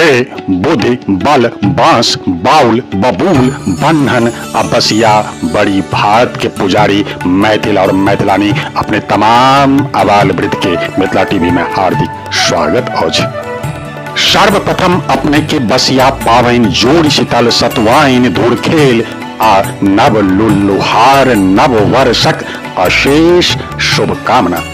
हे बुद्धि बल बांस बाउल बबूल बन्हन आ बसिया बड़ी भारत के पुजारी मैथिल और मैथिलानी अपने तमाम आबाल वृद्ध के मिथिला टीवी में हार्दिक स्वागत अछि। सर्वप्रथम अपने के बसिया पावन जोड़ी शीतल सतुआइन धुरखेल आ नव लुल्लुहार नव वर्षक अशेष शुभकामना।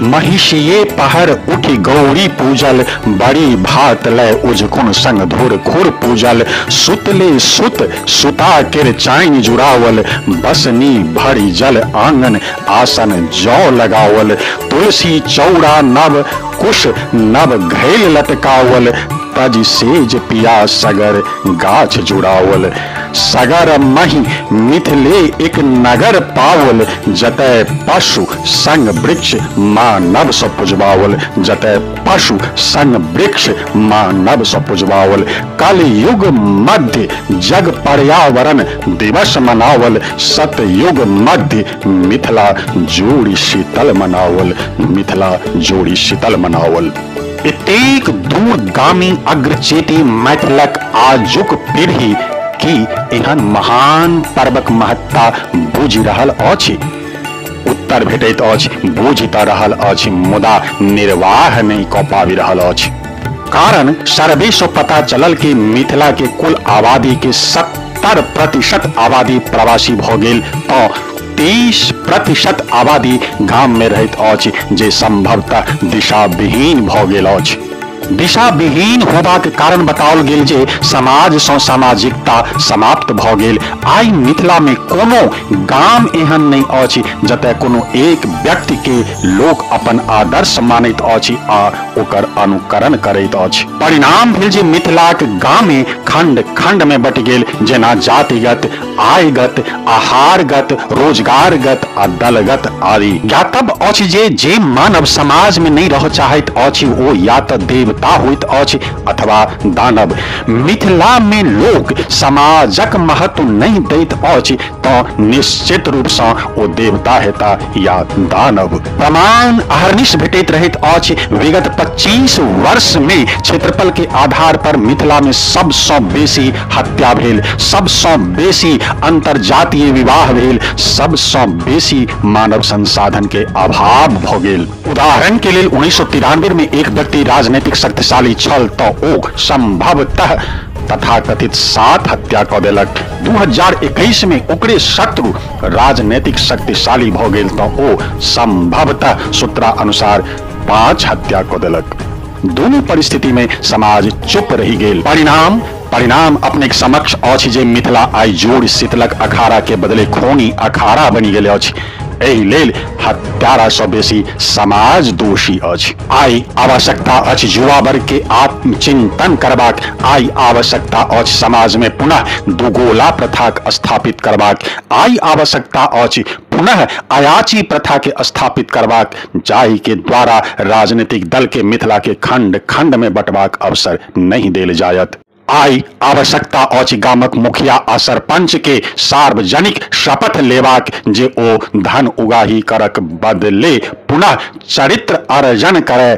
महिषिये पहर उठी गौरी पूजल बड़ी भात लय उजकुन संग धुर खुर पूजल सुतले सुत सुता केर चाइन जुड़ावल बसनी भरी जल आंगन आसन जौ लगावल तुलसी चौड़ा नव कुश नव घैल लटकावल तज सेज पिया सगर गाछ जुड़ावल सगर मही मिथिले एक नगर पावल जतय पशु संग वृक्ष मानव स पुजबावल जतय पशु संग वृक्ष मानव स पुजबावल। कलयुग मध्य जग पर्यावरण दिवस मनावल सतयुग मध्य मिथिला जोड़ी शीतल मनावल मिथिला जोड़ी शीतल मनावल। एतेक दूरगामी अग्रचेती मैथिलक आजुक पीढ़ी की एहन महान पर्वक महत्ता बुझि रहल अछि? उत्तर भेटैत अछि, बुझि तऽ रहल अछि मुदा निर्वाह नहि कऽ पाबि रहल अछि। कारण सर्वे सँ पता चलल कि मिथिला के कुल आबादी के 70% आबादी प्रवासी भऽ गेल तऽ 30% आबादी गाम में रहैत अछि जे संभवतः दिशाविहीन भऽ गेल अछि। दिशाविहीन होबाक कारण बताओल गेल जे समाज सँ सामाजिकता समाप्त भऽ गेल। आइ मिथिला में कोनो गाम एहन नहि अछि जतय कोनो एक व्यक्ति के लोक अपन आदर्श मानैत अछि आ ओकर अनुकरण करैत अछि। परिणाम भेल जे मिथिलाक गामे खंड खंड में बटि गेल, जेना जातिगत, आयगत, आहारगत, रोजगारगत आ दलगत आदि। ज्ञातव्य अछि जे मानव समाज में नहि रह चाहैत अछि ओ या तऽ देवता होइत अछि अथवा दानव। मिथिला में लोक समाजक महत्व नहीं दैत अछि तऽ निश्चित रूप सँ ओ देवता हेता या दानव। प्रमाण अहर्निश भेटैत रहैत अछि। विगत 25 वर्ष में क्षेत्रफल के आधार पर मिथिला में सबसँ बेसी हत्या भेल, सबसँ बेसी अंतरजातीय विवाह भेल, सबसँ बेसी मानव संसाधन के अभाव भऽ गेल। उदाहरण के लेल 1993 में एक व्यक्ति राजनीतिक शक्तिशाली छल तऽ ओ संभवतः तथाकथित 7 हत्या कऽ देलक। 2021 में ओकरे शत्रु राजनीतिक शक्तिशाली भऽ गेल तऽ ओ संभवतः सूत्रा अनुसार 5 हत्या कऽ देलक। दोनों परिस्थिति में समाज चुप रहि गेल। परिणाम अपने समक्ष अछि जे मिथिला आइ जोड़ शीतलक अखाड़ा के बदले खूनी अखाड़ा बनि गेल अछि। एहि लेल हत्यारा सँ बेसी समाज दोषी अछि। आइ आवश्यकता अछि युवा वर्ग के आत्मचिंतन करबाक। आइ आवश्यकता अछि समाज में पुनः दुगोला प्रथाक स्थापित करबाक। आइ आवश्यकता अछि पुनः अयाची प्रथा के स्थापित करबाक, जाहि के द्वारा राजनीतिक दल के मिथिला के खंड खंड में बटबाक अवसर नहीं देल जायत। आइ आवश्यकता अछि गामक मुखिया आ सरपंच के सार्वजनिक शपथ लेबाक जे ओ धन उगाही करक बदले पुनः चरित्र अर्जन करे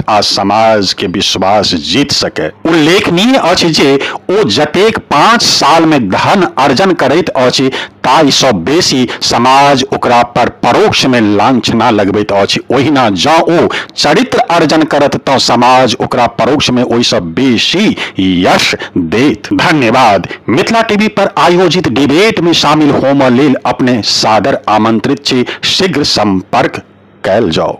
आ समाज के विश्वास जीत सके। उल्लेखनीय अछि जे ओ जतेक 5 साल में धन अर्जन करैत अछि ताहि सँ बेसी समाज ओकरा पर परोक्ष में लांछना लगबैत अछि। ओहिना जँ ओ चरित्र अर्जन करत तऽ समाज ओकरा परोक्ष में ओहि सँ बेसी यश देत। धन्यवाद। मिथिला टीवी पर आयोजित डिबेट में शामिल होमय लेल अपने सादर आमंत्रित छी। शीघ्र संपर्क कैल जाओ।